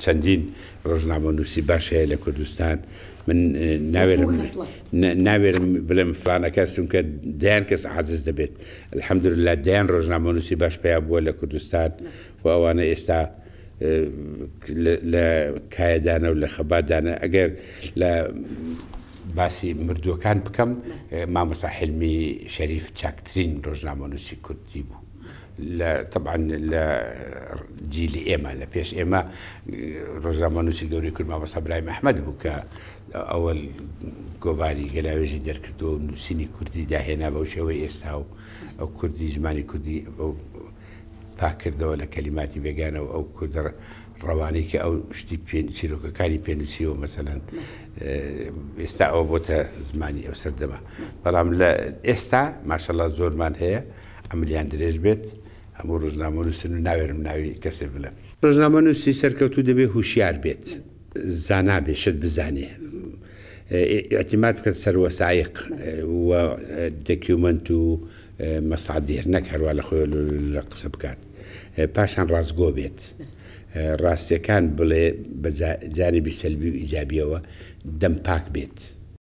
چەندین ڕۆژنامەنووسی باش هەیە لە کوردستان، من ناوێرم ناوێرم بڵێم فلانە کەس، چونکە دەیان کەس عاجز دەبێت. الحمدللە دەیان ڕۆژنامەنووسی باش پەیا بووە لە کوردستان و ئەوانە ئێستا لە کایەدانە و لە خەباتدانە. ئەگەر لە باسی مردووەکان بکەم، مامۆستا حیلمی شەریف چاکترین ڕۆژنامەنووسی کوردی بوو. لە تەبعەن لە جیلی ئێمە، لە پێش ئێمە ڕۆژنامەنووسی گەورەی کورد مامۆستا برایم ئەحمەد بوو کە ئەوەل گۆڤاری گەلاوێژی دەرکردووە و نووسینی کوردی داهێنا بەو شێوەی ئێستا و ئەو کوردی زمانی کوردی ئەو پاکردەوە لە کەلیماتی بێگانە و ئەو کوردە ڕەوانەی کە ئەو شتی پێ چیرۆکەکانی پێنووسیوە مەسەلەن ئێستا ئەوە بۆتە زمانی ئەو سەردەمە. بەڵام لە ئێستا ماشەڵا زۆرمان هەیە عەمریان درێژ بێت هەموو ڕۆژنامەنووسن و ناوێرم ناوی کەسێ بڵێم. ڕۆژنامەنووسی سەرکەوتوو دەبێ هوشیار بێت، زانا بێت، شت بزانێ، ئیعتیماد بکات سەر وەسایق و دەکیومەنت و مەسادیر، نەک هەروا لە خۆیەوە لە قسە بکات. پاشان ڕاستگۆ بێت، ڕاستیەکان بڵێ بە جانبی سەلبی و ئیجابیەوە، دەم پاک بێت.